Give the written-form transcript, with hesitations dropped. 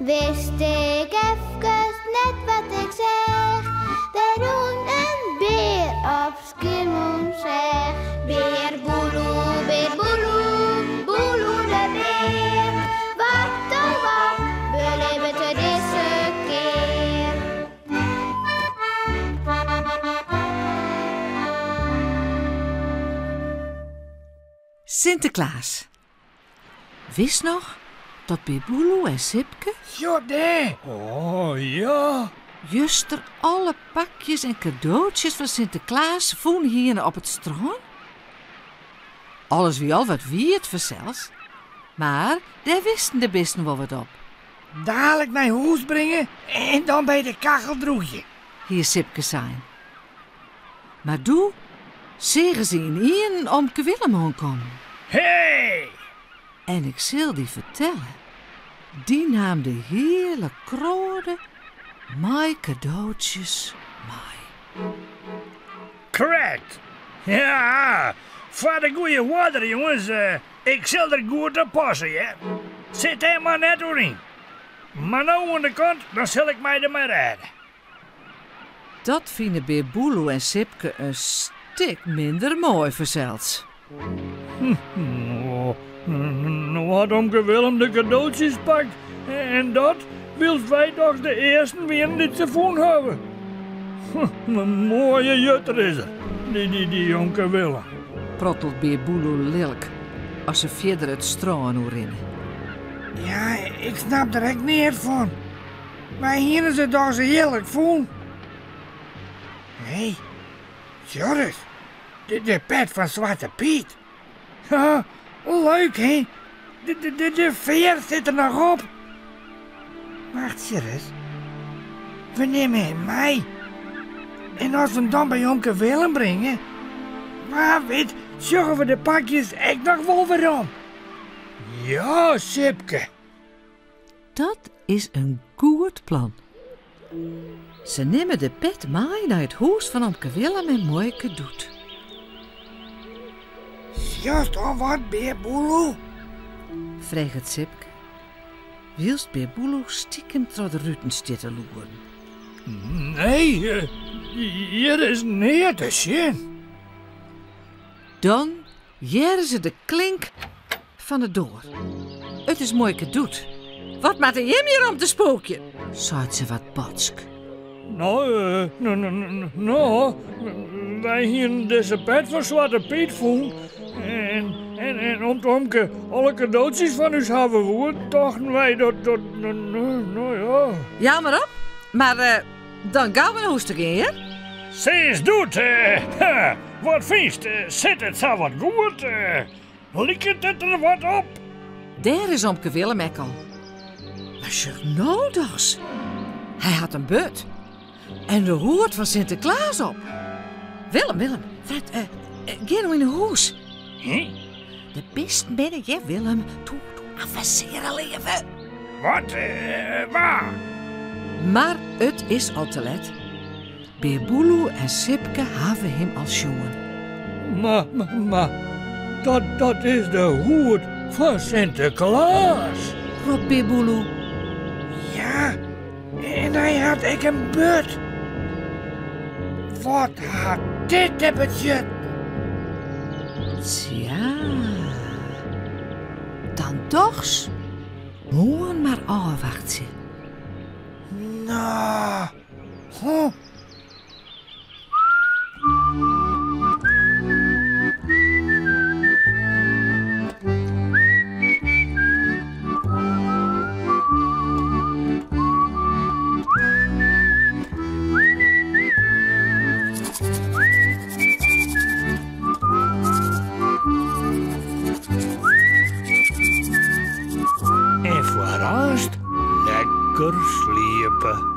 Wist ik efkes net wat ik seach. Der rûn in bear op Skiermûntseach. Bear Boeloe, bear Boeloe, Boeloe de bear. Wat oh wat belibbet er dizze kear? Sinteklaas. Witst noch dat Bear Boeloe en Sipke. Sjoch dêr! Oh ja! Juster alle pakjes en kadootsjes fan Sinteklaas fûn hiene op it strân? Alles wie al wat wiet fansels, mar dêr wisten de bisten wol wat op. Dalik nei hûs bringe en dan by de kachel drûgje. Hie Sipke sein. Mar doe seagen se ynienen omke Willem oankommen. Hee! En ik sil dy fertelle, dy naam de hiele kroade mei kadootsjes mei. Krekt! Ja, foar de goeie oarder, jonges, ik sil der goed op passe, hear. Sit dêr mar net oer yn. Mar no oan de kant, dan sil ik my dermei rêde. Dat fine Bear Boeloe en Sipke in stik minder moai fansels. No hat omke Willem de kadootsjes pakt en dat wylst wy dochs de earsten wienen dy't se fûn hawwe. In moaie jutter is er, dy omke Willem. Prottelt Bear Boeloe lilk as se fierder it strân oer rinne. Ja, ik snap der ek neat fan. Wy hiene se dochs earlik fûn. Hé, sjoch ris, de pet fan Swarte Pyt. Ha, leuk hè? De fear sit der noch op. Wachtsje ris, we nimme him mei. En as we him dan by omke Willem bringe, wa wit sjogge we de pakjes ek noch wol werom. Ja, Sipke. Dat is in goed plan. Se nimme de pet mei nei it hûs fan omke Willem en muoike Doet. Sjochst al wat, Bear Boeloe? Freget Sipke, wylst Bear Boeloe stikem troch de ruten stiet te loeren. Nee, hjir is neat te sjen. Dan hearre se de klink fan de doar. It is muoike Doet. Wat moatte jim hjir om te spookjen? seit se wat botsk. No, no, wy hienen dizze pet fan Swarte Pyt fûn en om't omke alle kadootsjes fan ús hawwe woe, tochten wy dat, dat, no ja. Jou mar op, mar dan gau wer nei hûs ta gean, hear. Sis Doet, wat fynst, sit it sa wat goed? Liket it der wat op? Dêr is omke Willem ek al. Mar sjoch no dochs, hy hat in burd en de hoed fan Sinteklaas op. Willem, Willem, Fred, gean no yn 'e hûs. Huh? De bisten binne hjir, Willem. Toe, toe, avensearje leave. Wat? Wa? Mar it is al te let. Bear Boeloe en Sipke hawwe him al sjoen. Mar, mar, dat, dat is de hoed fan Sinteklaas! Ropt Bear Boeloe. Ja, en hy hat ek in burd. Wat hat dit te betsjutten? Tsja, dan dochs moarn mar ôfwachtsje. No, Huh. En foar aanst lekker sliepe.